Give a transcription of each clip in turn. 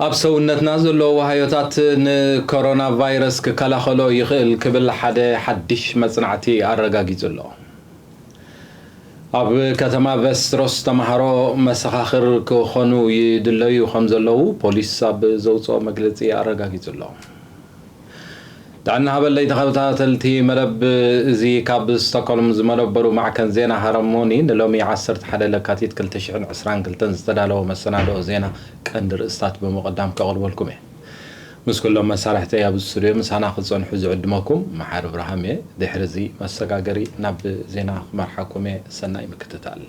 ኣብ ሰውነትና ዘለዉ ዋህዮታት ንኮሮና ቫይረስ ክከላኸሎ ይኽእል ክብል ሓደ ሓድሽ መጽናዕቲ ኣረጋጊጹ ኣሎ። ኣብ ከተማ ቨስትሮስ ተማሃሮ መሰኻኽር ክኾኑ ይድለዩ ከም ዘለዉ ፖሊስ ኣብ ዘውጽኦ መግለጺ ኣረጋጊጹ ኣሎ። ጥዕና ሃበለይ ተኸታተልቲ መደብ፣ እዚ ካብ ስቶክሆልም ዝመደበሩ ማዕከን ዜና ሃረሞኒ ንሎሚ ዓሰርተ ሓደ ለካቲት ክልተ ሽሕን ዕስራን ክልተን ዝተዳለወ መሰናድኦ ዜና ቀንዲ ርእስታት ብምቕዳም ከቕርበልኩም እየ። ምስ ኩሎም መሳርሕተይ ኣብ ስቱድዮ ምሳና ክጸንሑ ዝዕድመኩም መሓሪ ብርሃም እየ። ድሕሪ እዚ መሰጋገሪ ናብ ዜና ክመርሓኩም እየ። ሰናይ ምክትታል።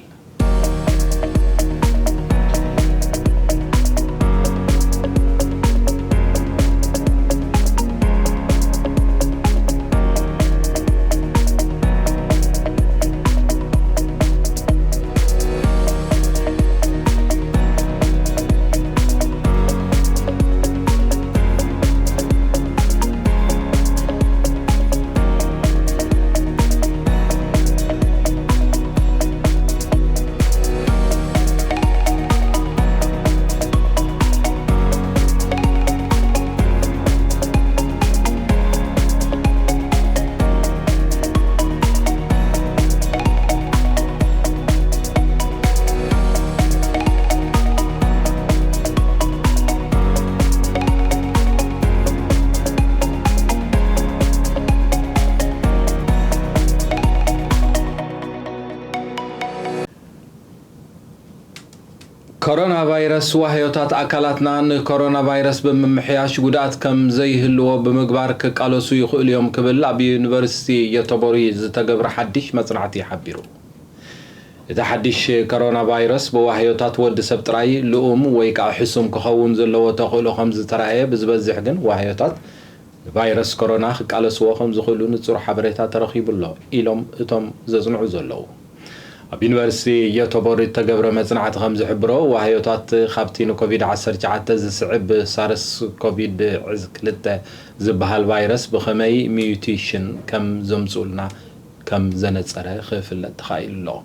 ኮሮና ቫይረስ ዋህዮታት ኣካላትና ንኮሮና ቫይረስ ብምምሕያሽ ጉድኣት ከም ዘይህልዎ ብምግባር ክቃለሱ ይኽእሉ እዮም ክብል ኣብ ዩኒቨርሲቲ ዮቶቦሪ ዝተገብረ ሓድሽ መጽናዕቲ ሓቢሩ። እቲ ሓድሽ ኮሮና ቫይረስ ብዋህዮታት ወዲ ሰብ ጥራይ ልኡም ወይ ከዓ ሕሱም ክኸውን ዘለዎ ተኽእሎ ከም ዝተራእየ፣ ብዝበዝሕ ግን ዋህዮታት ንቫይረስ ኮሮና ክቃለስዎ ከም ዝኽእሉ ንጹር ሓበሬታ ተረኺቡ ኣሎ ኢሎም እቶም ዘጽንዑ ዘለዉ። ኣብ ዩኒቨርሲቲ ዮቶቦሪ እተገብረ መጽናዕቲ ከም ዝሕብሮ፣ ዋህዮታት ካብቲ ንኮቪድ ዓሰርተ ትሽዓተ ዝስዕብ ሳርስ ኮቪድ ዕዝ ክልተ ዝበሃል ቫይረስ ብኸመይ ሚዩቴሽን ከም ዘምጽኡልና ከም ዘነጸረ ክፍለጥ ተኻኢሉ ኣሎ።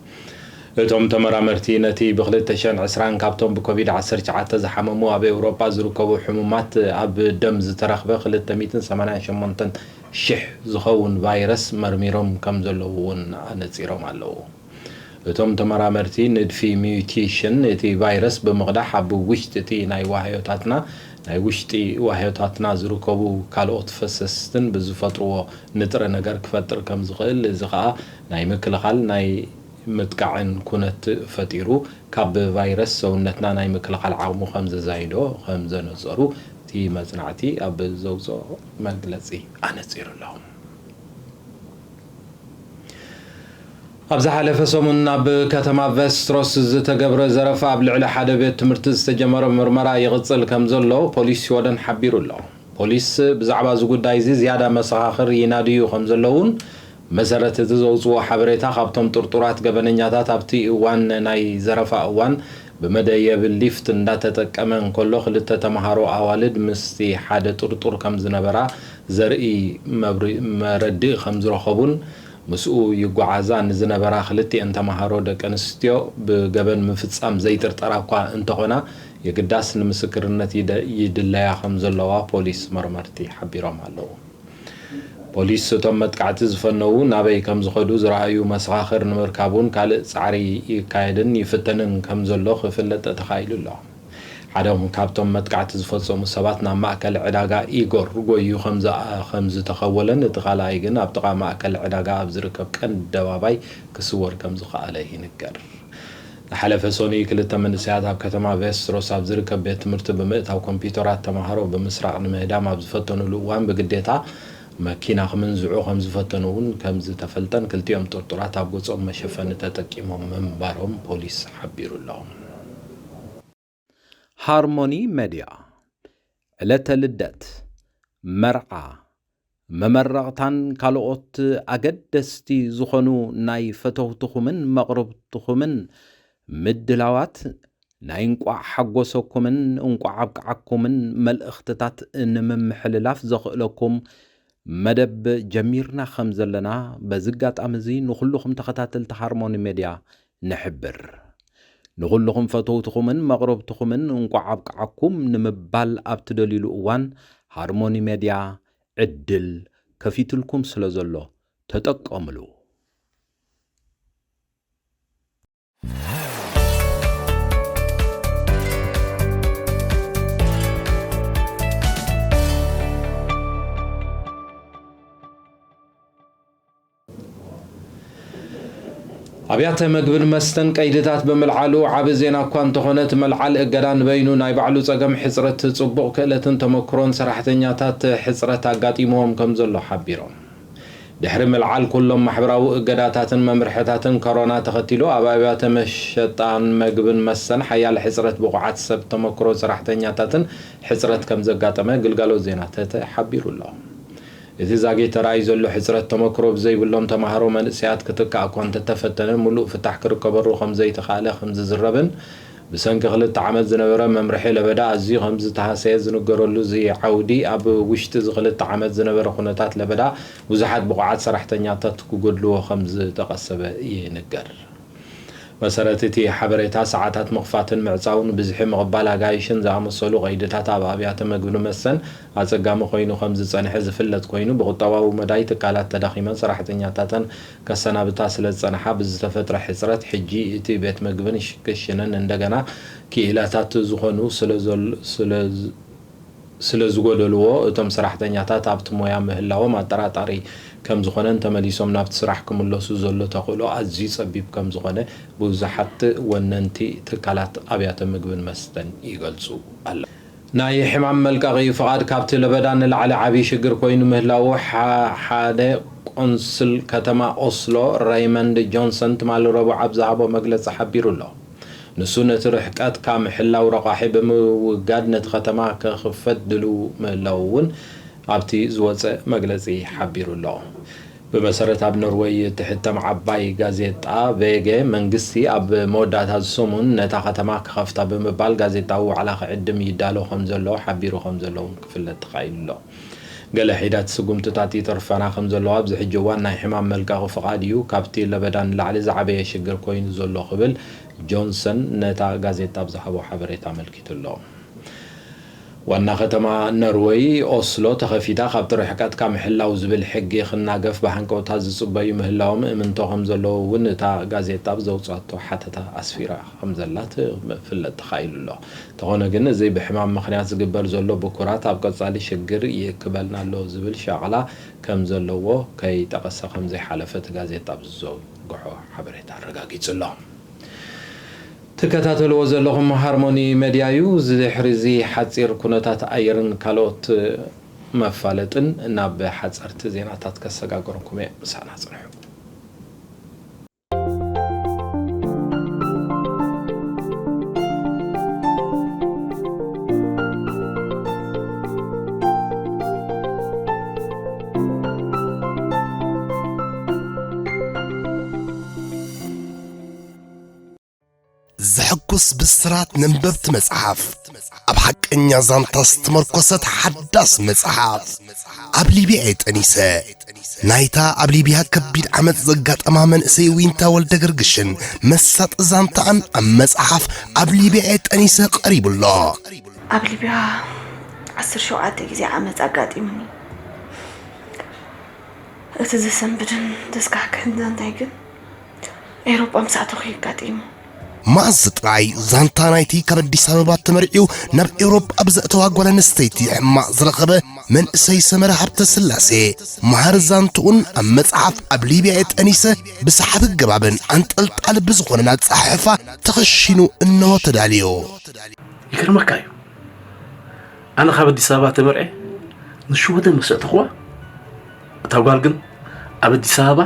እቶም ተመራመርቲ ነቲ ብ ክልተ ሽሕን ዕስራን ካብቶም ብኮቪድ ዓሰርተ ትሽዓተ ዝሓመሙ ኣብ ኤውሮጳ ዝርከቡ ሕሙማት ኣብ ደም ዝተረኽበ ክልተ ሚእትን ሰማንያን ሸሞንተን ሽሕ ዝኸውን ቫይረስ መርሚሮም ከም ዘለዉ እውን ኣነጺሮም ኣለዉ። እቶም ተመራመርቲ ንድፊ ሚዩቴሽን እቲ ቫይረስ ብምቕዳሕ ኣብ ውሽጢ እቲ ናይ ዋህዮታትና፣ ናይ ውሽጢ ዋህዮታትና ዝርከቡ ካልኦት ፈሰስትን ብዝፈጥርዎ ንጥረ ነገር ክፈጥር ከም ዝኽእል፣ እዚ ኸኣ ናይ ምክልኻል ናይ ምጥቃዕን ኩነት ፈጢሩ ካብ ቫይረስ ሰውነትና ናይ ምክልኻል ዓቕሙ ከም ዘዛይዶ ከም ዘነጸሩ እቲ መጽናዕቲ ኣብ ዘውጽኦ መግለጺ ኣነጺሩ ኣሎ። ኣብ ዝሓለፈ ሰሙን ኣብ ከተማ ቨስትሮስ ዝተገብረ ዘረፋ ኣብ ልዕሊ ሓደ ቤት ትምህርቲ ዝተጀመረ ምርመራ ይቕጽል ከም ዘሎ ፖሊስ ሽወደን ሓቢሩ ኣሎ። ፖሊስ ብዛዕባ እዚ ጉዳይ እዚ ዝያዳ መሰኻኽር ይናድዩ ከም ዘለዉን መሰረት እቲ ዘውፅዎ ሓበሬታ ካብቶም ጥርጡራት ገበነኛታት ኣብቲ እዋን ናይ ዘረፋ እዋን ብመደየቢ ሊፍት እንዳተጠቀመ እንከሎ ክልተ ተምሃሮ ኣዋልድ ምስቲ ሓደ ጥርጡር ከም ዝነበራ ዘርኢ መብሪ-፣ መረድእ ከም ዝረኸቡን ምስኡ ይጓዓዛ ንዝነበራ ክልቲኤን ተምሃሮ ደቂ ኣንስትዮ ብገበን ምፍጻም ዘይጥርጠራ እኳ እንተኾና የግዳስ ንምስክርነት ይደ-፣ ይድለያ ከም ዘለዋ ፖሊስ መርመርቲ ሓቢሮም ኣለዉ። ፖሊስ እቶም መጥቃዕቲ ዝፈነዉ ናበይ ከም ዝኸዱ ዝረኣዩ መሰኻኽር ንምርካብ እውን ካልእ ጻዕሪ ይካየድን ይፍተንን ከም ዘሎ ክፍለጥ ተኻኢሉ ኣሎ። ሓደም ካብቶም መጥቃዕቲ ዝፈጸሙ ሰባት ናብ ማእከል ዕዳጋ ኢጎር ጎዩ ከም ዝኣ-፣ ከም ዝተኸወለን እቲ ካልኣይ ግን ኣብ ጥቓ ማእከል ዕዳጋ ኣብ ዝርከብ ቀንዲ ኣደባባይ ክስወር ከም ዝኸኣለ ይንገር። ዝሓለፈ ሰኑይ ክልተ መንእሰያት ኣብ ከተማ ቬስትሮስ ኣብ ዝርከብ ቤት ትምህርቲ ብምእታው ኮምፒውተራት ተምሃሮ ብምስራቕ ንምህዳም ኣብ ዝፈተኑሉ እዋን ብግዴታ መኪና ክምንዝዑ ከም ዝፈተኑ እውን ከም ዝተፈልጠን ክልቲኦም ጥርጡራት ኣብ ገጾም መሸፈኒ ተጠቂሞም ምንባሮም ፖሊስ ሓቢሩ ኣሎ። ሃርሞኒ ሜድያ፣ ዕለተ ልደት፣ መርዓ፣ መመረቕታን ካልኦት ኣገደስቲ ዝኾኑ ናይ ፈተውትኹምን መቕርብትኹምን ምድላዋት ናይ እንቋዕ ሓጎሰኩምን እንቋዕ ኣብቅዓኩምን መልእኽትታት ንምምሕልላፍ ዘኽእለኩም መደብ ጀሚርና ከም ዘለና በዚ ኣጋጣሚ እዚ ንኹልኹም ተኸታተልቲ ሃርሞኒ ሜድያ ንሕብር። ንኹልኹም ፈተውትኹምን መቕረብትኹምን እንቋዕ ኣብቅዓኩም ንምባል ኣብ ትደልዩሉ እዋን፣ ሃርሞኒ ሜድያ ዕድል ከፊትልኩም ስለ ዘሎ ተጠቀምሉ። ኣብያተ መግብን መስተን ቀይድታት ብምልዓሉ ዓቢ ዜና እኳ እንተኾነ፣ እቲ መልዓል እገዳ ንበይኑ ናይ ባዕሉ ጸገም ሕጽረት፣ ጽቡቕ ክእለትን ተመክሮን ሰራሕተኛታት ሕጽረት ኣጋጢምዎም ከም ዘሎ ሓቢሮም። ድሕሪ ምልዓል ኩሎም ማሕበራዊ እገዳታትን መምርሕታትን ኮሮና ተኸቲሉ፣ ኣብ ኣብያተ መሸጣን መግብን መስተን ሓያል ሕጽረት ብቑዓት ሰብ ተመክሮ ሰራሕተኛታትን ሕጽረት ከም ዘጋጠመ ግልጋሎት ዜና ተተ ሓቢሩ ኣሎ። እቲ ዛጊት ተራእዩ ዘሎ ሕጽረት ተመክሮ ብዘይብሎም ተማሃሮ መንእሰያት ክትካእ እኳ እንተተፈተነ፣ ምሉእ ፍታሕ ክርከበሉ ከም ዘይተኻእለ ከም ዝዝረብን፣ ብሰንኪ ክልተ ዓመት ዝነበረ መምርሒ ለበዳ ኣዝዩ ከም ዝተሃሰየ ዝንገረሉ እዚ ዓውዲ፣ ኣብ ውሽጢ እዚ ክልተ ዓመት ዝነበረ ኩነታት ለበዳ ብዙሓት ብቑዓት ሰራሕተኛታት ክጎድልዎ ከም ዝተቐሰበ ይንገር። መሰረት እቲ ሓበሬታ፣ ሰዓታት ምኽፋትን ምዕጻውን፣ ብዝሒ ምቕባል ኣጋይሽን ዝኣመሰሉ ቀይድታት ኣብ ኣብያተ መግቢ መስተን ኣጸጋሚ ኮይኑ ከም ዝጸንሐ ዝፍለጥ ኮይኑ፣ ብቁጠባዊ መዳይ ትካላት ተዳኺመን ሰራሕተኛታተን ከሰናብታ ስለ ዝጸንሓ ብዝተፈጥረ ሕጽረት፣ ሕጂ እቲ ቤት መግብን ክሽነን እንደገና ክኢላታት ዝኾኑ ስለ ዘል-፣ ስለ ዝ-፣ ስለ ዝጎደልዎ፣ እቶም ሰራሕተኛታት ኣብቲ ሞያ ምህላዎም ኣጠራጣሪ ከም ዝኾነን ተመሊሶም ናብቲ ስራሕ ክምለሱ ዘሎ ተኽእሎ ኣዝዩ ጸቢብ ከም ዝኾነ ብዙሓት ወነንቲ ትካላት ኣብያተ ምግብን መስተን ይገልጹ ኣለዉ። ናይ ሕማም መልቀቒ ፍቓድ ካብቲ ለበዳ ንላዕሊ ዓብዪ ሽግር ኮይኑ ምህላዉ፣ ሓ-፣ ሓደ ቆንስል ከተማ ኦስሎ ራይመንድ ጆንሰን ትማሊ ረቡዕ ኣብ ዝሃቦ መግለጺ ሓቢሩ ኣሎ። ንሱ ነቲ ርሕቀትካ ምሕላው ረቋሒ ብምውጋድ ነቲ ከተማ ክኽፈት ድልው ምህላዉ እውን ኣብቲ ዝወጸ መግለጺ ሓቢሩ ኣሎ። ብመሰረት ኣብ ኖርወይ እትሕተም ዓባይ ጋዜጣ ቬገ፣ መንግስቲ ኣብ መወዳእታ እዚ ሰሙን ነታ ከተማ ክኸፍታ ብምባል ጋዜጣዊ ዋዕላ ክዕድም ይዳሎ ከም ዘሎ ሓቢሩ ከም ዘሎ እውን ክፍለጥ ተኻኢሉ ኣሎ። ገለ ሒደት ስጉምትታት ይተርፋና ከም ዘለዋ፣ ኣብዚ ሕጂ እዋን ናይ ሕማም መልቀቒ ፍቓድ እዩ ካብቲ ለበዳ ንላዕሊ ዝዓበየ ሽግር ኮይኑ ዘሎ ክብል ጆንሰን ነታ ጋዜጣ ኣብ ዝሃቦ ሓበሬታ ኣመልኪቱ ኣሎ። ዋና ከተማ ኖርወይ ኦስሎ ተኸፊታ ካብቲ ርሕቀትካ ምሕላው ዝብል ሕጊ ክናገፍ ብሃንቀውታ ዝጽበዩ ምህላዎም እምንቶ ከም ዘለዉ እውን እታ ጋዜጣ ኣብ ዘውጻቶ ሓተታ ኣስፊራ ከም ዘላ ክፍለጥ ተኻኢሉ ኣሎ። እንተኾነ ግን፣ እዚ ብሕማም ምኽንያት ዝግበር ዘሎ ብኩራት ኣብ ቀጻሊ ሽግር ይእክበልና ኣሎ ዝብል ሻቕላ ከም ዘለዎ ከይጠቐሰ ከም ዘይሓለፈ እቲ ጋዜጣ ኣብ ዝዘርግሖ ሓበሬታ ኣረጋጊጹ ኣሎ። ትከታተልዎ ዘለኹም ሃርሞኒ መድያ እዩ። ድሕሪ እዚ ሓጺር ኩነታት ኣየርን ካልኦት መፋለጥን ናብ ሓጸርቲ ዜናታት ከሰጋገርኩም እየ። ምሳና ጽንሑ። ዘሐጉስ ብስራት ነንበብቲ መጽሓፍ፣ ኣብ ሓቀኛ ዛንታ ዝተመርኮሰት ሓዳስ መጽሓፍ። ኣብ ሊብያ እየ ጠኒሰ። ናይታ ኣብ ሊብያ ከቢድ ዓመጽ ዘጋጠማ መንእሰይ ዊንታ ወልደ ገርግሽን መሳጢ ዛንታኣን ኣብ መጽሓፍ ኣብ ሊብያ እየ ጠኒሰ ቀሪቡ ኣሎ። ኣብ ሊብያ ዓሰርተ ሸውዓተ ግዜ ዓመጽ ኣጋጢሙኒ። እቲ ዘሰንብድን ዘስካሕክሕን ዛንታይ ግን ኤውሮጳ ምስ ኣተኹ እዩ ኣጋጢሙ። መኣዝ ጥራይ ዛንታ ናይቲ ካብ ኣዲስ ኣበባ ተመርዕዩ ናብ ኤውሮጳ ብዘእተዋ ጓል ኣንስተይቲ ሕማቕ ዝረኸበ መንእሰይ ሰመረ ሃብተስላሴ፣ መሃሪ ዛንትኡን ኣብ መጽሓፍ ኣብ ሊብያ እየ ጠኒሰ ብሰሓቢ ኣገባብን ኣንጠልጣሊ ብዝኾነን ኣጸሓሕፋ ተኸሺኑ እነሆ ተዳልዩ። ይገርመካ እዩ። ኣነ ካብ ኣዲስ ኣበባ ተመርዔ ንሽወደን ምስ ኣእተኽዋ፣ እታ ጓል ግን ኣብ ኣዲስ ኣበባ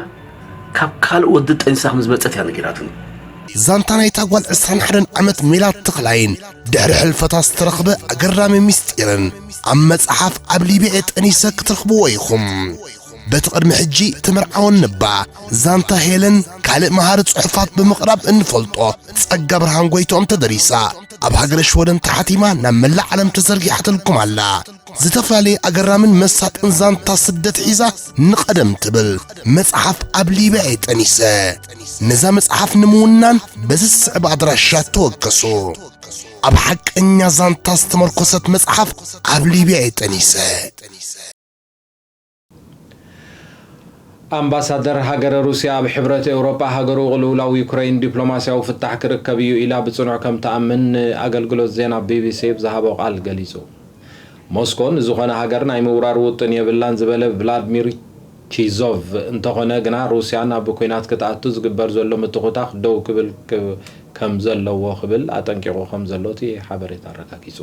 ካብ ካልእ ወዲ ጠኒሳ ከም ዝመጸት እያ ነጊራትኒ። ዛንታ ናይታ ጓል ዕስራን ሓደን ዓመት ሜላት ተኽላይን ድሕሪ ሕልፈታ ዝተረኽበ ኣገራሚ ምስጢርን ኣብ መጽሓፍ ኣብ ሊብያ ጠኒሰ ክትረኽብዎ ኢኹም። በቲ ቅድሚ ሕጂ ተመርዓወን እባ ዛንታ ሄለን ካልእ መሃሪ ጽሑፋት ብምቕራብ እንፈልጦ ጸጋ ብርሃን ጎይትኦም ተደሪሳ። ኣብ ሃገረ ሽወደን ተሓቲማ ናብ መላእ ዓለም ተዘርጊሓትልኩም ኣላ። ዝተፈላለየ ኣገራምን መሳጥን ዛንታ ስደት ሒዛ ንቐደም ትብል መጽሓፍ ኣብ ሊብያ እየ ጠኒሰ። ነዛ መጽሓፍ ንምውናን በዚ ዝስዕብ ኣድራሻ ተወከሱ። ኣብ ሓቀኛ ዛንታ ዝተመርኮሰት መጽሓፍ ኣብ ሊብያ እየ ጠኒሰ። ኣምባሳደር ሃገረ ሩስያ ኣብ ሕብረት ኤውሮጳ፣ ሃገሩ ቅልውላው ዩክረይን ዲፕሎማስያዊ ፍታሕ ክርከብ እዩ ኢላ ብጽኑዕ ከም ትኣምን ንኣገልግሎት ዜና ቢቢሲ ብዝሃቦ ቃል ገሊጹ። ሞስኮ ንዝኾነ ሃገር ናይ ምውራር ውጥን የብላን ዝበለ ቭላድሚር ቺዞቭ፣ እንተኾነ ግና ሩስያ ናብ ኲናት ክትኣቱ ዝግበር ዘሎ ምትኹታኽ ደው ክብል ክ-፣ ከም ዘለዎ ክብል ኣጠንቂቑ ከም ዘሎ እቲ ሓበሬታ ኣረጋጊጹ።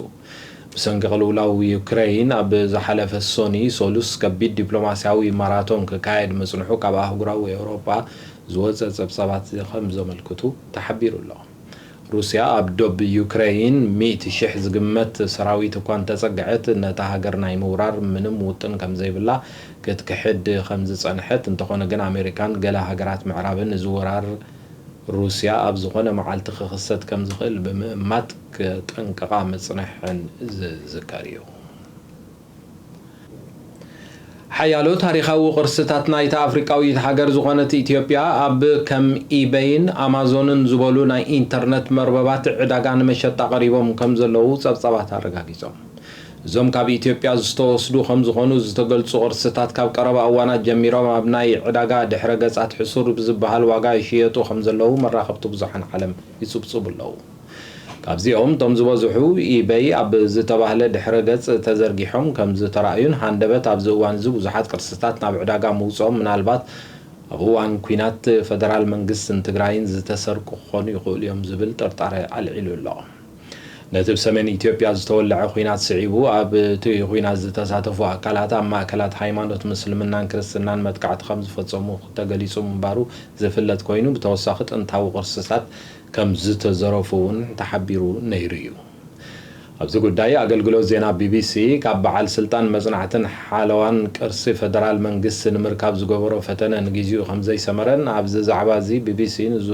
ብሰንኪ ቅልውላው ዩክረይን ኣብ ዝሓለፈ ሶኒ ሰሉስ ከቢድ ዲፕሎማስያዊ ማራቶን ክካየድ ምጽንሑ ካብ ኣህጉራዊ ኤውሮጳ ዝወጸ ጸብጻባት ከም ዘመልክቱ ተሓቢሩ ኣሎ። ሩስያ ኣብ ዶብ ዩክረይን ሚእቲ ሽሕ ዝግመት ሰራዊት እኳ እንተጸግዐት፣ ነታ ሃገር ናይ ምውራር ምንም ውጥን ከም ዘይብላ ክትክሕድ ከም ዝጸንሐት፣ እንተኾነ ግን ኣሜሪካን ገለ ሃገራት ምዕራብን እዚ ወራር ሩስያ ኣብ ዝኾነ መዓልቲ ክኽሰት ከም ዝኽእል ብምእማት ከጠንቅቓ ምጽንሐን ዝዝከር እዩ። ሓያሎ ታሪኻዊ ቅርስታት ናይታ ኣፍሪቃዊት ሃገር ዝኾነት ኢትዮጵያ ኣብ ከም ኢበይን ኣማዞንን ዝበሉ ናይ ኢንተርነት መርበባት ዕዳጋ ንመሸጣ ቀሪቦም ከም ዘለዉ ጸብጻባት ኣረጋጊጾም። እዞም ካብ ኢትዮጵያ ዝተወስዱ ከም ዝኾኑ ዝተገልጹ ቅርስታት ካብ ቀረባ እዋናት ጀሚሮም ኣብ ናይ ዕዳጋ ድሕረ ገጻት ሕሱር ብዝበሃል ዋጋ ይሽየጡ ከም ዘለዉ መራኸብቲ ብዙሓን ዓለም ይጽብጽቡ ኣለዉ። ካብዚኦም እቶም ዝበዝሑ ኢበይ ኣብ ዝተባህለ ድሕረ ገጽ ተዘርጊሖም ከም ዝተራእዩን ሃንደበት ኣብዚ እዋን እዚ ብዙሓት ቅርስታት ናብ ዕዳጋ ምውጽኦም ምናልባት ኣብ እዋን ኲናት ፈደራል መንግስትን ትግራይን ዝተሰርቁ ክኾኑ ይኽእሉ እዮም ዝብል ጥርጣረ ኣልዒሉ ኣሎ። ነቲ ብሰሜን ኢትዮጵያ ዝተወለዐ ኲናት ስዒቡ፣ ኣብቲ ኲናት ዝተሳተፉ ኣካላት ኣብ ማእከላት ሃይማኖት ምስልምናን ክርስትናን መጥቃዕቲ ከም ዝፈጸሙ ተገሊጹ ምንባሩ ዝፍለጥ ኮይኑ፣ ብተወሳኺ ጥንታዊ ቅርስታት ከም ዝተዘረፉ እውን ተሓቢሩ ነይሩ እዩ። ኣብዚ ጉዳይ ኣገልግሎት ዜና ቢቢሲ ካብ በዓል ስልጣን መጽናዕትን ሓለዋን ቅርሲ ፈደራል መንግስቲ ንምርካብ ዝገበሮ ፈተነ ንግዚኡ ከም ዘይሰመረን ኣብዚ ዛዕባ እዚ ቢቢሲ ንዙ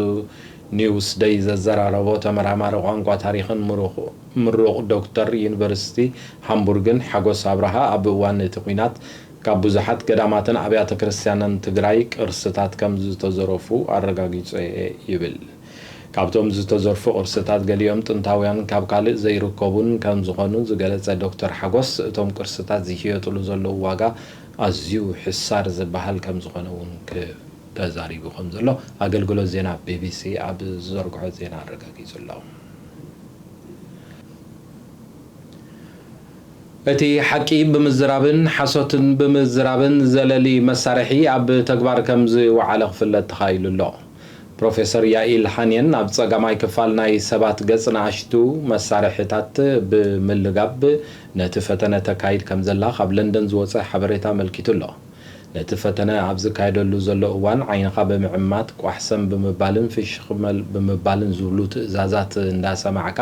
ኒውስ ደይ ዘዘራረቦ ተመራማሪ ቋንቋ ታሪኽን ምሩቕ፣ ምሩቕ ዶክተር ዩኒቨርሲቲ ሃምቡርግን ሓጎስ ኣብርሃ ኣብ እዋን እቲ ኲናት ካብ ብዙሓት ገዳማትን ኣብያተ ክርስቲያንን ትግራይ ቅርስታት ከም ዝተዘረፉ ኣረጋጊጸ እየ ይብል። ካብቶም ዝተዘርፉ ቅርስታት ገሊኦም ጥንታውያን ካብ ካልእ ዘይርከቡን ከም ዝኾኑ ዝገለጸ ዶክተር ሓጎስ፣ እቶም ቅርስታት ዝሽየጥሉ ዘለዉ ዋጋ ኣዝዩ ሕሳር ዝበሃል ከም ዝኾነ እውን ክ-፣ ተዛሪቡ ከም ዘሎ ኣገልግሎት ዜና ቢቢሲ ኣብ ዝዘርግሖ ዜና ኣረጋጊጹ ኣሎ። እቲ ሓቂ ብምዝራብን ሓሶትን ብምዝራብን ዘለሊ መሳርሒ ኣብ ተግባር ከም ዝወዓለ ክፍለጥ ተኻኢሉ ኣሎ። ፕሮፌሰር ያኢል ሃንየን ኣብ ጸጋማይ ክፋል ናይ ሰባት ገጽ ንኣሽቱ መሳርሒታት ብምልጋብ ነቲ ፈተነ ተካይድ ከም ዘላ ካብ ለንደን ዝወጸ ሓበሬታ ኣመልኪቱ ኣሎ። ነቲ ፈተነ ኣብ ዝካየደሉ ዘሎ እዋን ዓይንኻ ብምዕማት፣ ቋሕሰም ብምባልን ፍሽኽ መል-፣ ብምባልን ዝብሉ ትእዛዛት እንዳሰማዕካ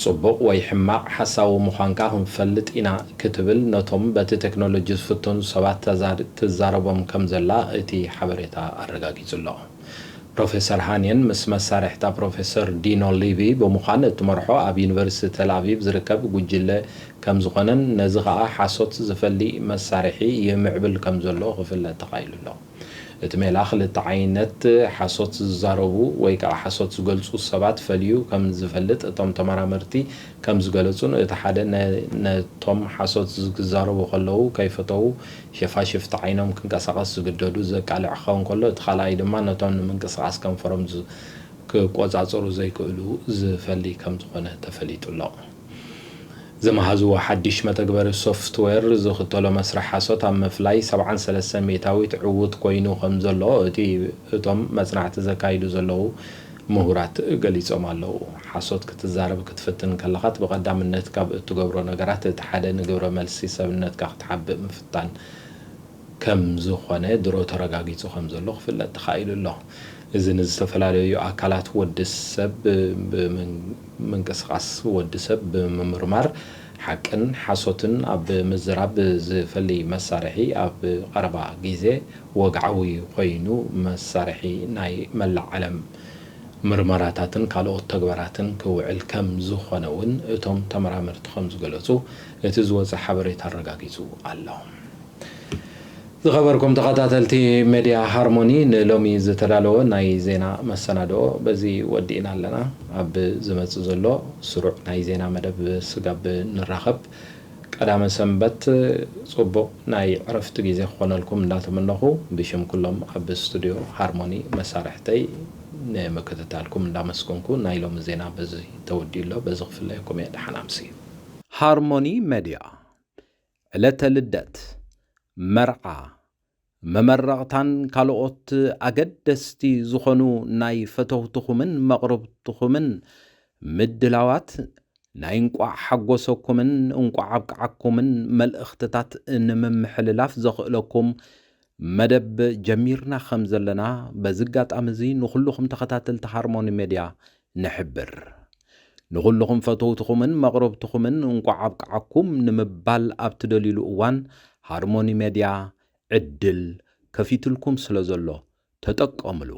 ጽቡቕ ወይ ሕማቕ ሓሳዊ ምዃንካ ክንፈልጥ ኢና ክትብል ነቶም በቲ ቴክኖሎጂ ዝፍተኑ ሰባት ተዛር-፣ ትዛረቦም ከም ዘላ እቲ ሓበሬታ ኣረጋጊጹ ኣሎ። ፕሮፌሰር ሃንየን ምስ መሳርሕታ ፕሮፌሰር ዲኖ ሊቪ ብምዃን እትመርሖ ኣብ ዩኒቨርሲቲ ተል ኣቪቭ ዝርከብ ጉጅለ ከም ዝኾነን ነዚ ኸኣ ሓሶት ዝፈሊ መሳርሒ ይምዕብል ከም ዘሎ ክፍለጥ ተኻኢሉ ኣሎ። እቲ ሜላ ክልተ ዓይነት ሓሶት ዝዛረቡ ወይ ከኣ ሓሶት ዝገልጹ ሰባት ፈልዩ ከም ዝፈልጥ እቶም ተመራመርቲ ከም ዝገለጹን፣ እቲ ሓደ ነ-፣ ነቶም ሓሶት ዝዛረቡ ከለዉ ከይፈተዉ ሸፋሽፍቲ ዓይኖም ክንቀሳቐስ ዝግደዱ ዘቃልዕ ክኸውን ከሎ፣ እቲ ካልኣይ ድማ ነቶም ንምንቅስቓስ ከንፈሮም ዝ-፣ ክቆጻጸሩ ዘይክእሉ ዝፈሊ ከም ዝኾነ ተፈሊጡ ኣሎ። ዝመሃዝዎ ሓድሽ መተግበሪ ሶፍትዌር ዝኽተሎ መስርሕ ሓሶት ኣብ ምፍላይ ሰብዓን ሰለስተን ሚእታዊት ዕዉት ኮይኑ ከም ዘሎ እቲ፣ እቶም መጽናዕቲ ዘካይዱ ዘለዉ ምሁራት ገሊጾም ኣለዉ። ሓሶት ክትዛረብ ክትፍትን ከለኻ፣ እቲ ብቐዳምነት ካብ እትገብሮ ነገራት እቲ ሓደ ንግብረ መልሲ ሰብነትካ ክትሓብእ ምፍታን ከም ዝኾነ ድሮ ተረጋጊጹ ከም ዘሎ ክፍለጥ ተኻኢሉ ኣሎ። እዚ ንዝተፈላለዩ ኣካላት ወዲ ሰብ ብምን-፣ ምንቅስቓስ ወዲ ሰብ ብምምርማር፣ ሓቅን ሓሶትን ኣብ ምዝራብ ዝፈሊ መሳርሒ ኣብ ቀረባ ግዜ ወግዓዊ ኮይኑ፣ መሳርሒ ናይ መላእ ዓለም ምርመራታትን ካልኦት ተግባራትን ክውዕል ከም ዝኾነ እውን እቶም ተመራመርቲ ከም ዝገለጹ እቲ ዝወጸ ሓበሬታ ኣረጋጊጹ ኣሎ። ዝኸበርኩም ተኸታተልቲ ሜድያ ሃርሞኒ፣ ንሎሚ ዝተዳለወ ናይ ዜና መሰናድኦ በዚ ወዲእና ኣለና። ኣብ ዝመጽእ ዘሎ ስሩዕ ናይ ዜና መደብ ስጋብ ንራኸብ፣ ቀዳመ ሰንበት ጽቡቕ ናይ ዕረፍቲ ግዜ ክኾነልኩም እንዳተመነኹ፣ ብሽም ኩሎም ኣብ ስቱድዮ ሃርሞኒ መሳርሕተይ ንምክትታልኩም እንዳመስገንኩ፣ ናይ ሎሚ ዜና በዚ ተወዲኡ ኣሎ። በዚ ክፍለየኩም እየ። ደሓን ኣምሲ። ሃርሞኒ ሜድያ፣ ዕለተ ልደት፣ መርዓ፣ መመረቕታን ካልኦት ኣገደስቲ ዝኾኑ ናይ ፈተውትኹምን መቕርብትኹምን ምድላዋት፣ ናይ እንቋዕ ሓጎሰኩምን እንቋዕ ኣብቅዓኩምን መልእኽትታት ንምምሕልላፍ ዘኽእለኩም መደብ ጀሚርና ከም ዘለና በዚ ኣጋጣሚ እዚ ንኹልኹም ተኸታተልቲ ሃርሞኒ ሜድያ ንሕብር። ንኹልኹም ፈተውትኹምን መቕረብትኹምን እንቋዕ ኣብቅዓኩም ንምባል ኣብ ትደልዩሉ እዋን፣ ሃርሞኒ ሜድያ ዕድል ከፊትልኩም ስለ ዘሎ ተጠቀምሉ።